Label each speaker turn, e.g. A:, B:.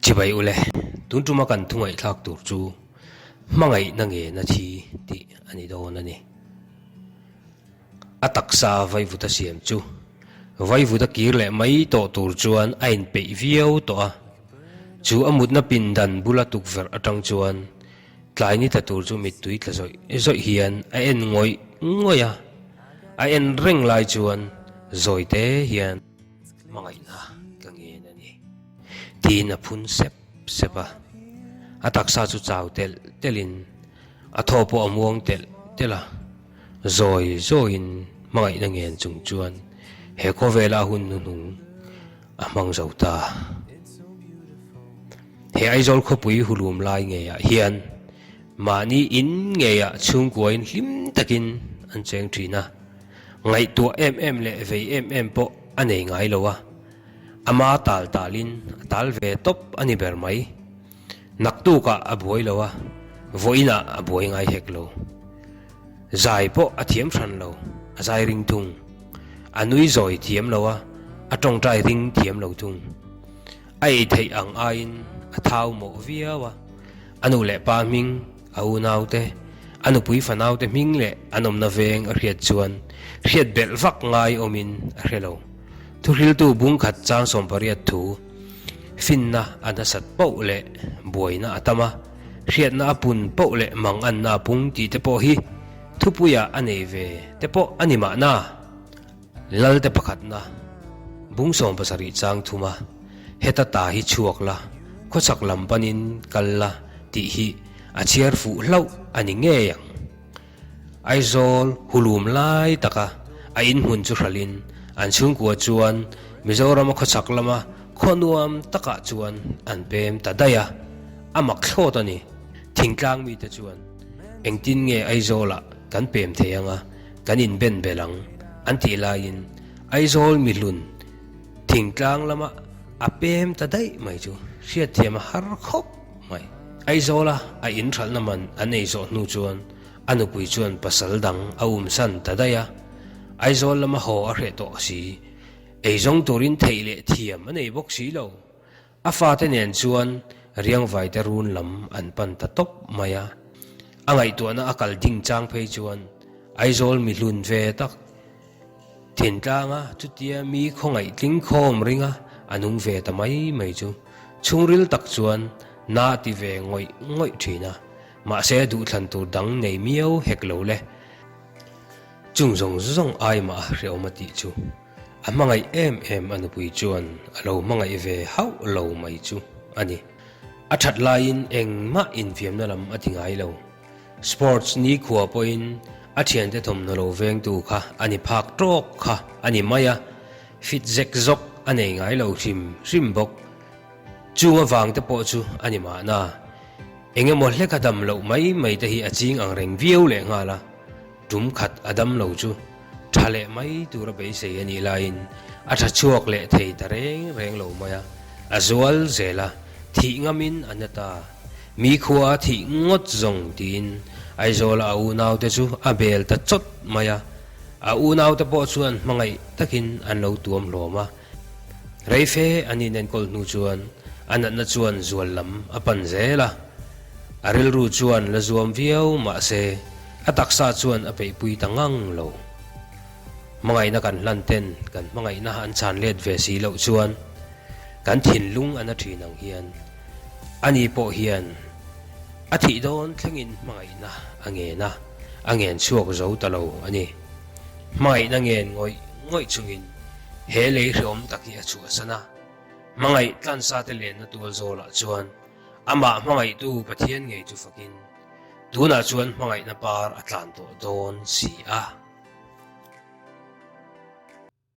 A: Chibai ule, tun tuma kan thu ngaihthlak tur chu hmangaihna nge na thi tih a ni dawn a ni. A taksa vaivuta siam chu vaivuta kir leh mai tawh tur chuan a inpeih viau tawh a, chu a mutna pindan bula tukverh atang chuan tlai ni ta tur chu mittui tla zawih zawih hian a en ngawih ngawih a, a en reng lai chuan zawi te hian. Hmangaihna ka ngen a ni. Tiin a phun sep sep a. A taksa chu chau telh telhin a thaw pawh a muang telh telh a. Zawi zawiin hmangaihna ngen chung chuan he khawvela a hun hnuhnung a hmang zo ta. He Aizawl khawpui hulum lai ngeiah hian mahni in ngeiah chhungkuain hlim takin an cheng thin a. Ngaihtuah em em leh vei em em pawh a nei ngai lo a, ama tal talin a tal ve tawp a ni ber mai. Naktukah a buai lo a, vawiinah a buai ngai hek lo. Zai pawh a thiam hran lo, a zai ring thung. A nui zawi thiam lo a, a tawngtai ring thiam lo thung. A ei theih ang aiin a thau mawh viau a, a nu leh pa hming, A unaute, a nupui fanaute hming leh an awmna veng a hriat chuan hriat belh vak ngai awmin a hre lo. Thuhriltu bungkhat chang 18 thu, Finna a nasat poh leh buaina a tam a, hriatna a pun poh leh manganna a pung tih te pawh hi thupuiah a nei ve te pawh a ni mahna. Lalte pakhatna, bung 17 chang thum a, heta ta hi chhuak la, khawchhak lam panin kal la tih hi a chhiar fuh hlauh a ni ngei ang. Aizawl hulum lai taka a inhmun chu hralhin an chhungkua chuan Mizorama khawchhak lama khaw nuam takah chuan an pem ta daih a, a mak thlawt a ni. Thingtlang mite chuan engtin nge Aizawlah kan pem thei anga Kan inben bel ang, an tih laiin Aizawl mihlun thingtlang lama a pem ta daih mai chu hriatthiam a har khawp mai. Aizawla a inthralhna man an ei zawh hnu chuan a nupui chuan pasal dang a umsan ta daih a, Aizawl lama haw a hreh tawh si, eizawng turin theih leh thiam a nei bawk si lo. A fate nen chuan riangvaite run lam an pan ta tawp mai a. A ngaihtuahna a kal ding chang phei chuan Aizawl mihlun ve tak Thintlanga chutia mi khawngaih tling khawm ringa a nung ve ta mai mai chu chhungril tak chuan na ti ve ngawih ngawih thin a, mahse duhthlan tur dang nei miau hek lo le. Chung zawng zawng ai mah a hrehawm a tih chu. A hmangaih em em a nupui chuan a lo hmangaih ve hauh lo mai chu a ni. A that laiin engmah infiamna lam a ti ngai lo. Sports nikhua pawhin a thiante thawmhnaw lo vengtu kha a ni phak tawk kha a ni mai a, fit zek zawk a nei ngai lo hrim hrim bawk. Chung avang te pawh chu a ni mahna. Eng emaw hlek a dam loh mai mai te hi a ching ang reng viau lehnghal a. Tum khat a dam lo chu tha leh mai tura beisei a nih laiin a tha chhuak leh thei ta reng reng lo mai a, a zual zel a, thih ngamin a na ta. Mi khua a thih ngawt zawng tiin Aizawla a unaute chu a bel ta chawt mai a, a unaute pawh chuan hmangaih takin an lo tuam hlawm a. Reife an inenkawl hnu chuan a natna chuan zual lam a pan zel a, a rilru chuan la zuam viau mah se a taksa chuan a peihpui ta ngang lo. Hmangaihna kan hlan ten kan hmangaihna an chhan let ve si loh chuan kan thinlung a na thin ang hian ani pawh hian a thih dawn thlengin hmangaihna a ngen a, a ngen chhuak zo ta lo a ni. Hmangaihna ngen ngawih ngawih chungin he lei hreawm tak hi a chhuahsan a, hmangaih tlansate lenna tual zawlah chuan amah hmangaihtu Pathian ngei chu fakin tunah chuan hmangaihna par a tlan tawh dawn si a.